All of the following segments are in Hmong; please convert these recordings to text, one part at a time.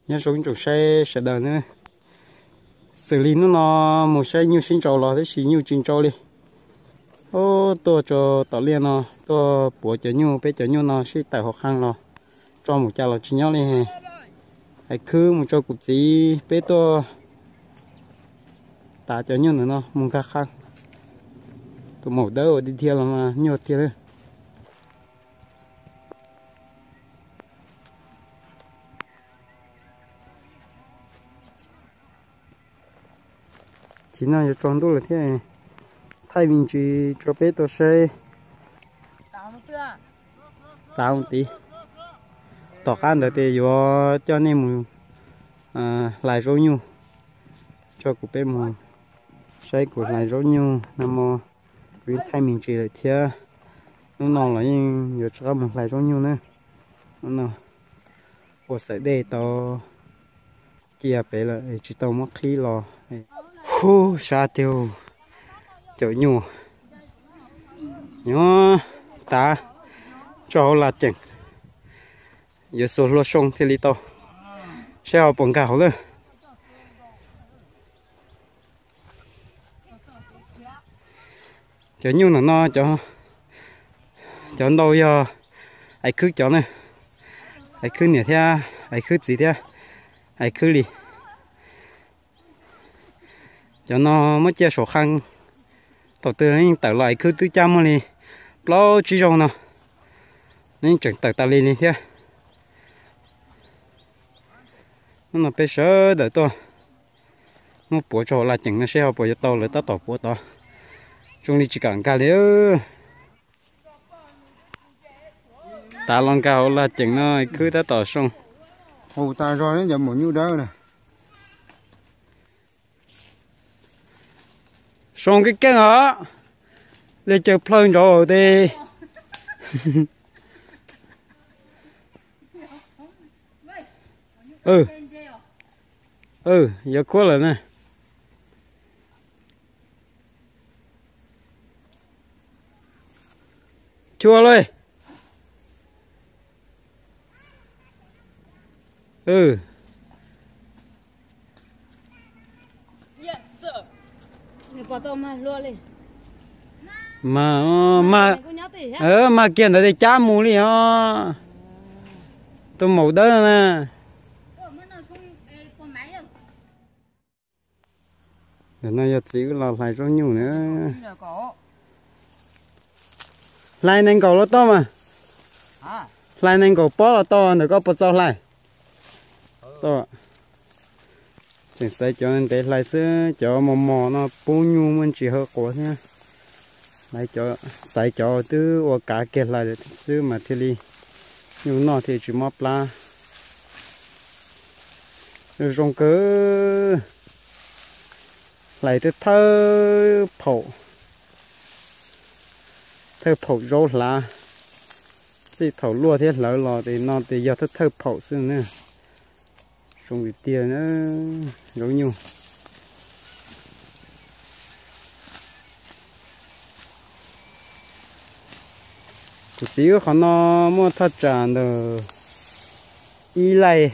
Nyob zoo ib tsoom saib sawv daws na, xws li hnub no mus saib nyuj sib ntsau los tab sis nyuj tsis ntsau li. Ub, tuaj rau tom liaj no tuaj puav cov nyuj, peb cov nyuj no sib tawm hauv qhee los tso mus cas los tsis nyob li. Hais khwb mus rau kuv txiv peb tuaj tav cov nyuj ntawm no mus nkag qhee. Tus maum dawb ua dhia dhia los mas nyuaj tiag li. Tsis no yuav tsaus ntuj lawm thiab, thaij me ntsis tso peb tau saib. Tav tid, tom qab ntawd ces yuav coj nej mus hlais zaub nyuj, tso kuv peb mus saib kuv hlais zaub nyuj no mog. Kuv yeej thaij me ntsis lawm thiab, hnub no los yeej yuav rov qab mus hlais zaub nyuj na. Hnub no ua xaim dej tau cia pem lawm tsis tau muab qhib los. Hub, sab tiag, caum nyuj nyob tav tso hauv laj ceem, yuav xuas hlua soo thiaj li tau, saib ho puas nkag hauv lawm. Cov nyuj ntawm no cov ntau yog Aiv Khwb cov na, Aiv Khwb niam thiab Aiv Khwb txiv thiab Aiv Khwb li. Cov no muab cia saum qhee, thaum twg yeej tawm los Aiv Khwb twb caj muaj li plaub tsib zaug no, nws yeej tseem tawm tas li li thiab. Hnub no peb sawv daws tuaj muab puav rau hauv laj ceem no seb ho puas yuav tau, lawv tab tom puav tod, zoo li tsis kam nkag li. Tav los nkag hauv laj ceem no Aiv Khwb tab tom soo. Hu tas zog cov maum nyuj dawb na. Soo keej keej os, li caws plhaw nrov tes. Yuav khuab lawm na. Chua lauj. Mas, mas kiag ntawd tes cab mus li os. Tus maum dawb na. Ntawm no yog txiv wb los hlais zaub nyuj na. Hlais nees nkaum los tau mas. Hlais nees nkaum pob los tau, ntawm koj puas txaus hlais? Tseem xaiv cov ntev hlais xwb, cov mos mos no pub nyuj muaj ntsis haw quav thiab. Xaiv cov twb ua kav kiag hlais xwb mas thiaj li nyuj noj thiaj tsis mob plab. Zoo kawg. Hlais thawj thawj phaum, thawj phaum zaub hlav. Txij thaum luaj thiab hlawv los tes no tes yog thawj thawj phaum xwb na. Zoo li tiag na, zaub nyuj. Kuv txiv wb qhov no muaj thaj tsam ntawm ib laij,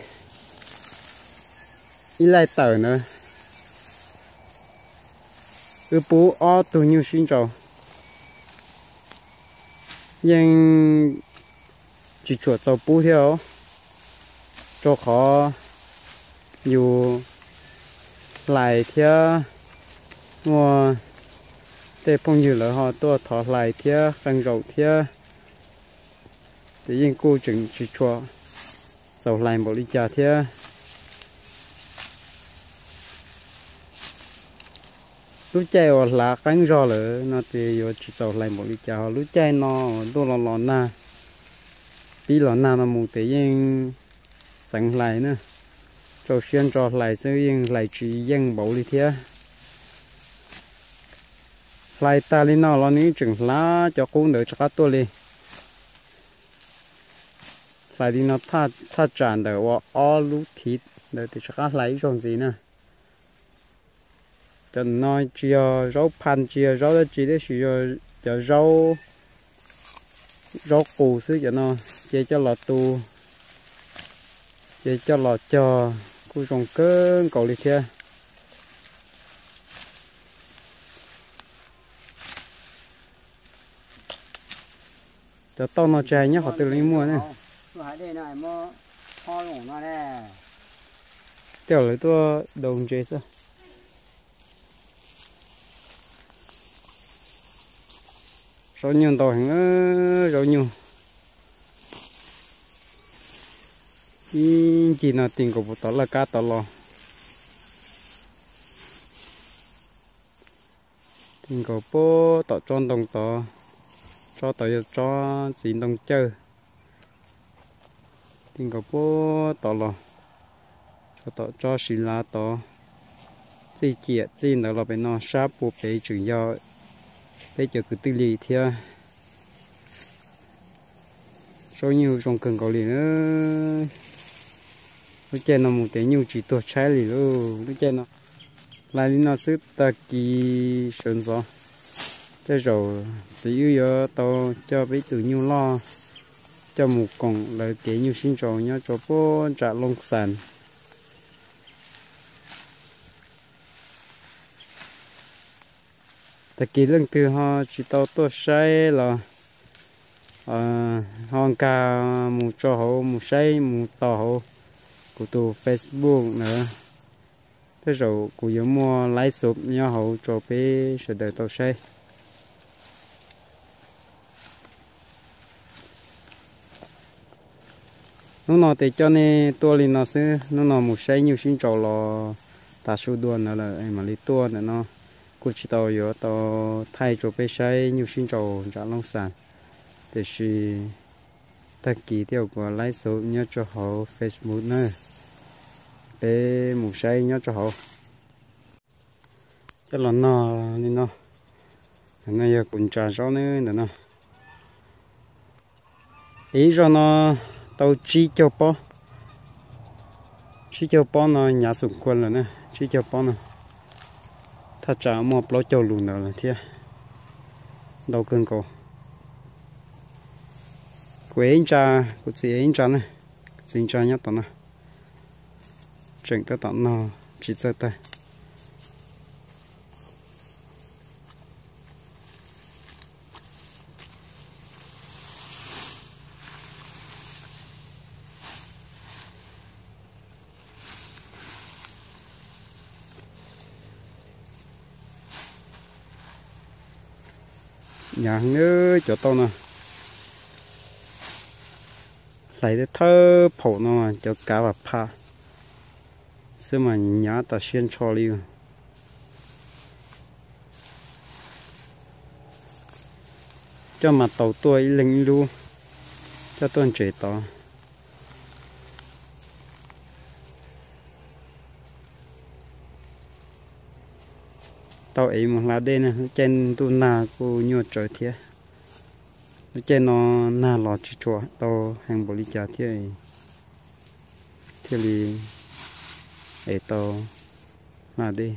ib laij tawm na. Wb pub ob tug nyuj sib ntsau, yeej tsis tshua txaus pub thiab os, rau qhov yus hlais thiab muaj tej phooj ywg lawv ho tuaj thov hlais thiab qee zaum thiab, ces yeej kuj tseem tsis tshua txaus hlais npaum li cas thiab. Lub caij uas hlav qeeb zog lawm no ces yuav tsis txaus hlais npaum li cas, ho lub caij no ntuj los los nag, pib los nag no mus ces yeej txeev hlais na. Rau siab ntso hlais xwb yeej hlais tsis yeej npaum li thiab. Hlais tag li no los nws tseem hlav cov qub ntawd rov qab tuaj li. Hlais li no thaj tsam ntawm ua ob lub thiv ntawd tes rov qab hlais ib zaug ntxiv na. Cov no tsis yog zaub pha tsis yog zaub dab tsi tab sis yog cov zaub, zaub qus xwb cov no, ces coj los tu Ces coj los cog kuj zoo kawg nkaus li thiab. Cov tauj no tsis hais nyob qhov twg los yeej muaj ne. Tej zaum lawv tuaj daus ntses xwb. Zaub nyuj ntau heev, zaub nyuj. Ib ncig no ti nkaus puag tom laj kab tod los. Ti nkaus puag tom tsob ntoo tod, tsob tod yog tsob txiv ntoo cawj. Ti nkaus puag tod los, tsob tod tsob siv lav tod. Txij ciam txij ntawd los pem no sab puag pem tseem yog peb cov kwv tij li thiab. Zaub nyuj zoo kawg nkaus li. Lub caij no mus tias nyuj tsis tuag tshaib li lauj. Lub caij no hlais li no xwb, tag kis sawv ntxov tej zaum txiv wb yuav tau coj peb tus nyuj loj coj mus koom lawv kev nyuj sib nraus nyob rau puag nram Looj Xas. Tag kis leej twg ho tsis tau tuaj saib los ho nkag mus tso hauv, mus saib mus tos hauv kuv tus Facebook ntawd. Tej zaum kuv yuav muaj live show nyob hauv rau peb sawv daws tau saib. Hnub no ces coj nej tuaj li no xwb, hnub no mus saib nyuj sib nraus los tas su dua ntawd lawm mam li tuaj ntawm no. Kuj tsis tau yuav tau thaij rau peb saib nyuj sib nraus nram Looj Xas, tiam sis tag kis thiab kuv live show nyob rau hauv Facebook na, peb mus saib nyob rau hauv. Coj los no li no. Ntawm no yog kuv ntsa zaub ne ntawm no. Ib zaug no tau tsib caug pob. Tsib caug pob no nyav xum kua lawm na, tsib caug pob no. Thaj tsam muaj plaub caug lus ntawd lawm thiab. Ntau kawg nkaus. Kuv ev ib ntsa, kuv txiv ev ib ntsa na. Kuv txiv ntsa nyob tom no. Tseem tab tom no, tsis txawj tag. Nyav heev cov tauj no. Hlais thawj phaum no cov kav vam phaj xwb mas nyav tas siab ntsho li. Coj mas tau tuaj ib leeg ib lub, coj tuaj ntses tod. Tau ev mus hla dej na, lub caij ntuj nag kuj nyuaj tsawv thiab. Lub caij no nag los tsis tshua tau heev npaum li cas thiab, thiaj li ev tau hla dej.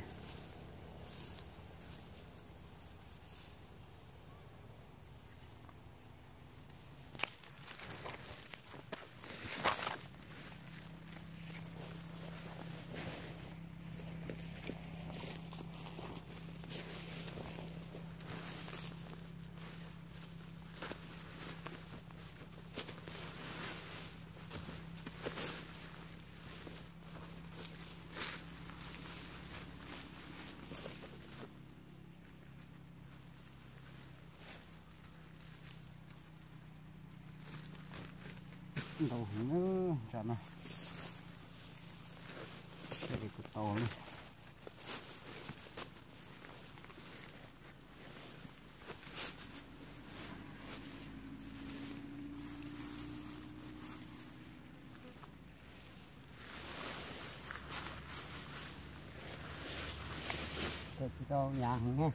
Ntau heev na, tsam no kuv tau li. Tsis tau nyav heev ne.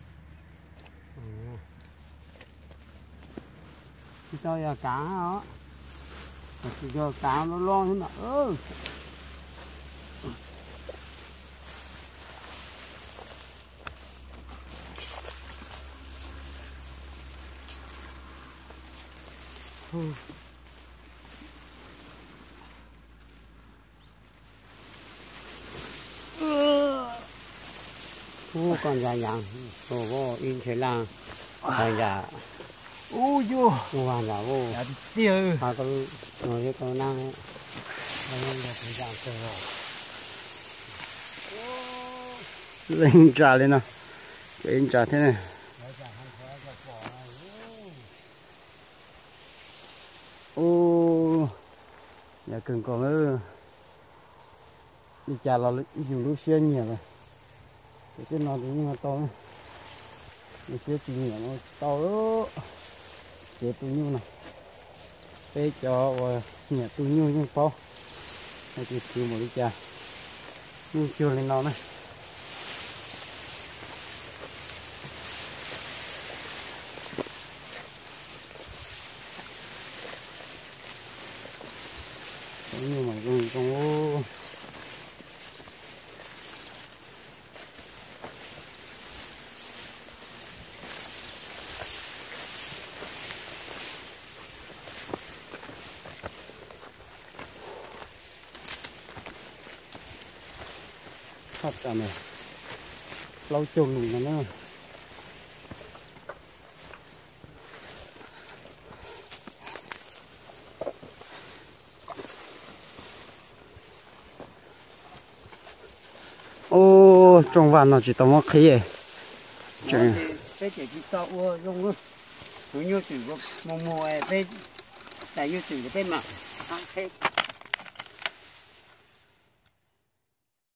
Tsis tau yog kav os. Tsis yog kav loj loj xwb na. Ub, koj ntsa yas, ib ntshe laj, ntsa, ub, ua ntsa, ua, tiag, ua, ua nab, leej ntsa li no, cov ib ntsa thiab ne. Ub, yam kawg nkaus, li cas los yus lub siab nyiam lawm. Ces tej no tus nyuj no tau, lub siab tsis nyiam no tsis tau. Ces tus nyuj no, peb cov uas nyiam tus nyuj yeej paub, hais tias khwv npaum li cas, yeej cuag li no na. Cov nyuj mas zoo zoo. Thaj tsam no plaub caug lus no na. Ub, rooj vag no tsis tau muab qhib. Peb ces tsis tau ua zoo, tus nyuj twm mus mus peb, tais nyuj twm peb mam qhib.